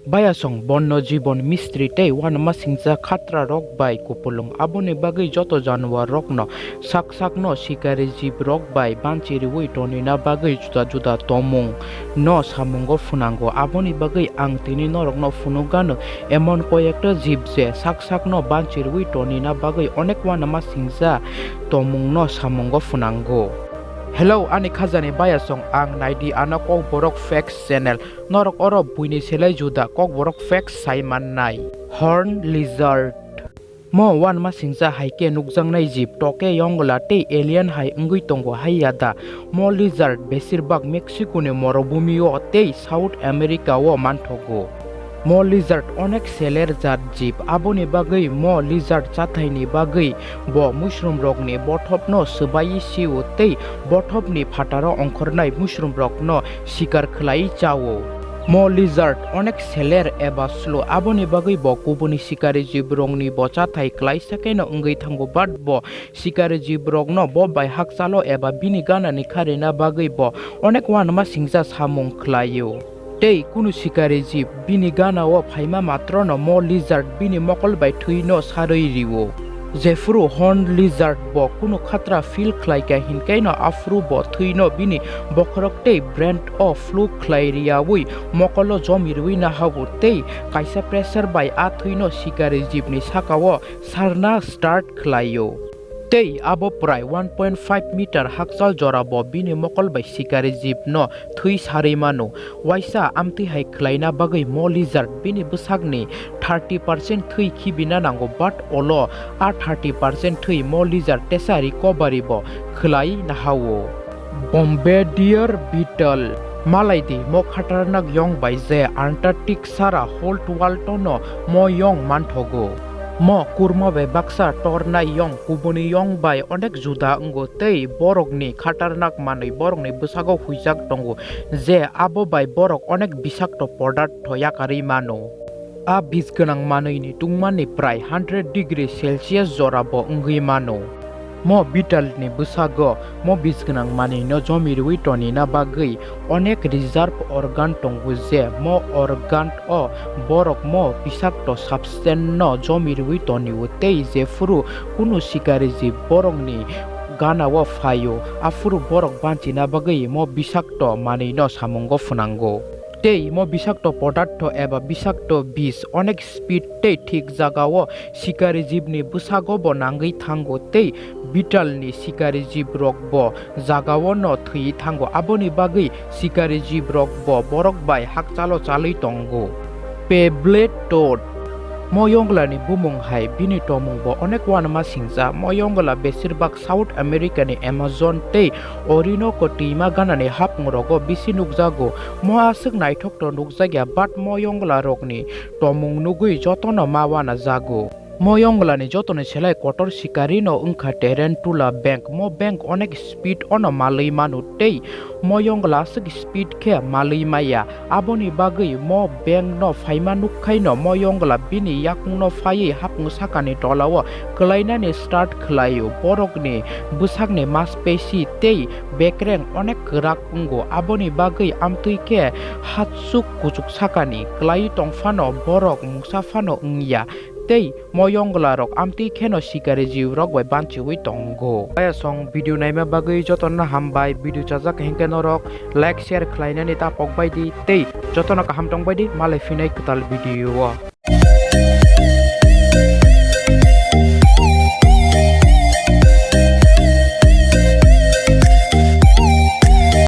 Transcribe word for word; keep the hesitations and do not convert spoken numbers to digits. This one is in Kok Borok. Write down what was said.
Bayasong bono jibon mistri tei uanama singcha khatra rok bai kupulung, aboni bagwi joto januar rokno sak sakno sikari jib rok bai banchi riwi tonina bagwi juda juda tomung no samungo phunango. Aboni bagwi ang tini norokno phunukgano emon koyekta jib je sak sakno banchi riwi tonina bagwi onek uanama singcha tomungno samungo phunango. Hello ani khajani bayasong, ang naidi ano Kokborok Facts channel. Norok oro buini selai juda Kokborok Facts sai mannai. Horn lizard. Mo uanama singcha hai khe nukjaknai jib toke yongla tei alien hai wngwi tongo hai ya da. Mo lizard besirbak Mexico ni morobhumi o tei South America o manthogo. Mo lizard onek seler jat jib, aboni bagwi mo lizard chathaini bagwi bo mushrumrokni bothopno swbai sio tei bothopni phataro ongkhornai mushrumrokno sikar khlai chao. Mo lizard onek seler eba slow, aboni bagwi bo kubuni sikari jibrokni bo chathai klaisa kheno wngwi thango, but bo sikari jibrokno bo bai hakchalo eba bini ganani kharina bagwi bo onek uanama singcha samung khlaio. Tei kunu sikari jib bini ganao phaima matrono mo lizard bini mokol bai thwino sarwi rio. Jephuru horn lizard bo kunu khatra feel khlaikha hinkaino aphuru bo thwino bini bokhorok tei brain o flu khlai riyaui mokolo jomi rwi nahago tei kaisa pressure bai a thwino sikari jibni sakao sarna start khlaio. Tei abo prai one point five meter hakchal jorabo bini mokol bai sikari jibno thwi sarwi mano. Waisa amtwi hai khlaina bagwi mo lizard bini bwsakni thirty percent thwi khibina nango, but olo a thirty percent thwi mo lizard tesa recovery bo khlai nahao. Bombardier beetle. Malai di, mo khatarnak yong bai je Antarctic sara whole world no mo yong manthogo. Mo kurma bai baksa tornai yong kubuni yong bai onek juda wngo tei borokni khatarnak manwi borokni bwsago huijak tongo je abo bai borok onek bisakto podartho yakarwi mano. A bis gwnang manwini tungmani prai hundred degree Celsius jora bo wngwi mano. Mo beetle ni bwsago mo bis gwnang manwino jomi rwi tonina bagwi onek reserve organ tongo je mo organ o borok mo bisakto substance no jomi rwi tonio tei jephuru kunu sikari jib borokni ganao phaio aphuru borok banchina bagwi mo bisakto manwino samungo phwnango. Tei mo bisakto podartho eba bisakto bis onek speed tei thik jagao sikari jibni bwsago bo nangwi thango tei beetle ni sikari jibrok bo jagao no thwi thango, aboni bagwi sikari jibrok bo borok bai hakchalo chalwi tongo. Pebble toad. Mo yonglani bumung hai bini tomung bo onek uanama singcha. Mo yongla besirbak South America ni Amazon tei Orinoco twima ganani hapung rogo bisi nukjago. Mo aswk naithok to nukjakya, but mo yongla rokni tomung nugwi jotono ma uana jago. Mo yonglani jotoni selai kotor sikari no wngkha tarantula beng. Mo beng onek speed ono malwi mano tei mo yongla aswk speed khe malwi maya. Aboni bagwi mo beng no phaima nukkhaino mo yongla bini yakungno phaiwi hapung sakani tolao kwlainani start khlaio. Borokni bwsakni maspesi tei bekreng onek kwrak wngo, aboni bagwi amtwi khe hachuk kuchuk sakani kwlaiwi tongphano borok mungsa phano wngya. Tei mo yongla rok amtwi kheno sikari jiu rok bai banchiwi tongo. Ayasong video naima bagwi jotono hambai, video chajak hinkhe norok like share khlainani ta pokbai di tei jotono kaham tongbai di, malai phinai kwtal video o.